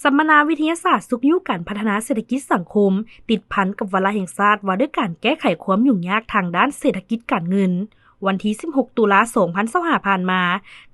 ສຳມະນາວິທະຍາສາດຊຸກຍູ້ການພັດທະນາເສດຖະກິດສັງຄົມ ຕິດພັນກັບວາລະແຫ່ງຊາດວ່າດ້ວຍການແກ້ໄຂຄວາມຫຍຸ້ງຍາກທາງດ້ານເສດຖະກິດການເງິນ ວັນທີສິບຫົກ ຕຸລາ ສອງພັນຊາວຫ້າ ຜ່ານມາ,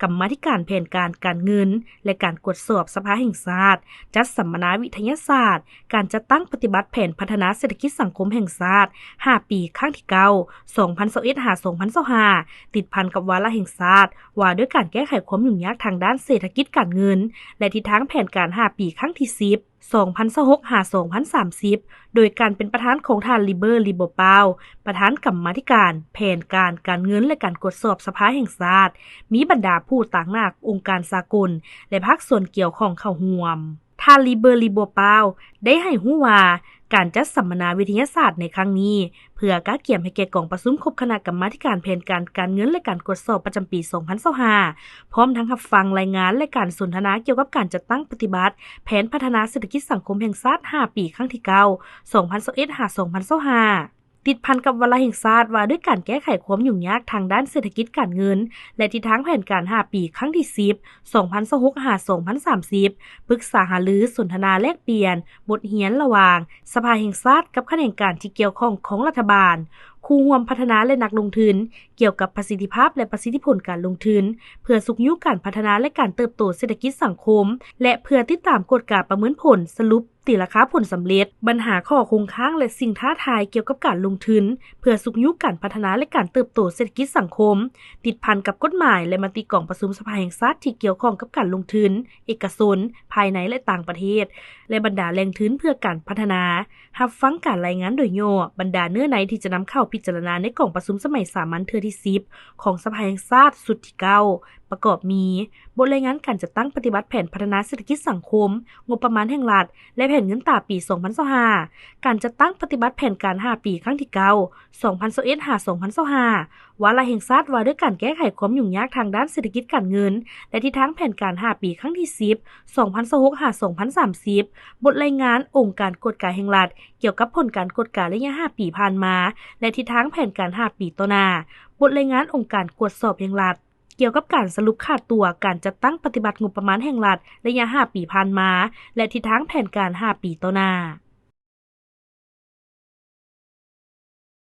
ກຳມາທິການແຜນການການເງິນ ແລະ ການກວດສອບສະພາແຫ່ງຊາດ ຈັດສຳມະນາວິທະຍາສາດ ການຈັດຕັ້ງປະຕິບັດແຜນພັດທະນາເສດຖະກິດສັງຄົມແຫ່ງຊາດ ຫ້າປີ ຄັ້ງທີເກົ້າ ສອງພັນຊາວເອັດ ຫາ ສອງພັນຊາວຫ້າ ຕິດພັນກັບວາລະແຫ່ງຊາດ ວ່າດ້ວຍການແກ້ໄຂຄວາມຫຍຸ້ງຍາກທາງດ້ານເສດຖະກິດການເງິນ ແລະ ທິດທາງແຜນການຫ້າປີ ຄັ້ງທີສິບ ສອງພັນຊາວຫົກ ຫາ ສອງພັນສາມສິບ ໂດຍການເປັນປະທານຂອງທ່ານ ລິເບີ ລີບົວປາວ ປະທານກຳມາທິການແຜນການການເງິນ ແລະ ການກວດສອບສະພາແຫ່ງຊາດ, ມີບັນດາຜູ້ຕາງໜ້າອົງການສາກົນ ແລະ ພາກສ່ວນກ່ຽວຂ້ອງເຂົ້າຮ່ວມ. ທ່ານ ລິເບີ ລີບົວປາວ ໄດ້ໃຫ້ຮູ້ວ່າ ການຈັດສຳມະນາວິທະຍາສາດໃນຄັ້ງນີ້ ເພື່ອກະກຽມໃຫ້ແກ່ກອງປະຊຸມຄົບຄະນະກຳມາທິການແຜນການການເງິນ ແລະ ການກວດສອບປະຈຳປີ ສອງພັນຊາວຫ້າ ພ້ອມທັງຮັບຟັງລາຍງານ ແລະ ການສົນທະນາກ່ຽວກັບການຈັດຕັ້ງປະຕິບັດແຜນພັດທະນາເສດຖະກິດສັງຄົມແຫ່ງຊາດ ຫ້າປີ ຄັ້ງທີເກົ້າ ສອງພັນຊາວເອັດ ຫາ ສອງພັນຊາວຫ້າ ຕິດພັນກັບວາລະແຫ່ງຊາດວ່າດ້ວຍການແກ້ໄຂຄວາມຫຍຸ້ງຍາກທາງດ້ານເສດຖະກິດການເງິນ ແລະ ທິດທາງແຜນການຫ້າປີ ຄັ້ງທີສິບ ສອງພັນຊາວຫົກ ຫາ ສອງພັນສາມສິບ ປຶກສາຫາລື, ສົນທະນາແລກປ່ຽນບົດຮຽນລະຫວ່າງສະພາແຫ່ງຊາດກັບຂະແໜງການທີ່ກ່ຽວຂ້ອງຂອງລັດຖະບານ, ຄູ່ຮ່ວມພັດທະນາ ແລະ ນັກລົງທຶນ ກ່ຽວກັບປະສິດທິພາບ ແລະ ປະສິດທິຜົນການລົງທຶນ ເພື່ອຊຸກຍູ້ການພັດທະນາ ແລະ ການເຕີບໂຕເສດຖະກິດສັງຄົມ ແລະ ເພື່ອຕິດຕາມກວດກາປະເມີນຜົນ, ສະຫຼຸບຕີລາຄາຜົນສຳເລັດ, ບັນຫາຂໍ້ຄົງຄ້າງ ແລະ ສິ່ງທ້າທາຍກ່ຽວກັບການລົງທຶນ ເພື່ອຊຸກຍູ້ການພັດທະນາ ແລະ ການເຕີບໂຕເສດຖະກິດສັງຄົມ, ຕິດພັນກັບກົດໝາຍ ແລະ ມະຕິກອງປະຊຸມສະພາແຫ່ງຊາດທີ່ກ່ຽວຂ້ອງກັບການລົງທຶນເອກະຊົນ ພາຍໃນ ແລະ ຕ່າງປະເທດ ແລະ ບັນດາແຫຼ່ງທຶນເພື່ອການພັດທະນາ. ຮັບຟັງການລາຍງານໂດຍຫຍໍ້, ບັນດາເນື້ອໃນທີ່ຈະນຳເຂົ້າພິຈາລະນາໃນກອງປະຊຸມສະໄໝສາມັນເທື່ອທີສິບ ຂອງສະພາແຫ່ງຊາດຊຸດທີເກົ້າ ປະກອບມີ ບົດລາຍງານການຈັດຕັ້ງປະຕິບັດແຜນພັດທະນາເສດຖະກິດສັງຄົມ ງົບປະມານແຫ່ງລັດ ແລະ ແຜນເງິນຕາປີສອງພັນຊາວຫ້າ, ການຈັດຕັ້ງປະຕິບັດແຜນການຫ້າປີ ຄັ້ງທີເກົ້າ ສອງພັນຊາວເອັດ ຫາ ສອງພັນຊາວຫ້າ, ວາລະແຫ່ງຊາດວ່າດ້ວຍການແກ້ໄຂຄວາມຫຍຸ້ງຍາກທາງດ້ານເສດຖະກິດການເງິນ ແລະ ທິດທາງແຜນການຫ້າປີ ຄັ້ງທີສິບ ສອງພັນຊາວຫົກ ຫາ ສອງພັນສາມສິບ, ບົດລາຍງານອົງການກວດກາແຫ່ງລັດ ກ່ຽວກັບຜົນການກວດກາໄລຍະຫ້າປີຜ່ານມາ ແລະ ທິດທາງແຜນການຫ້າປີຕໍ່ໜ້າ, ບົດລາຍງານອົງການກວດສອບແຫ່ງລັດ ກ່ຽວກັບການສະຫຼຸບຄ່າຕົວການຈັດຕັ້ງປະຕິບັດງົບປະມານແຫ່ງລັດໄລຍະຫ້າປີຜ່ານມາ ແລະ ທິດທາງແຜນການຫ້າປີຕໍ່ໜ້າ.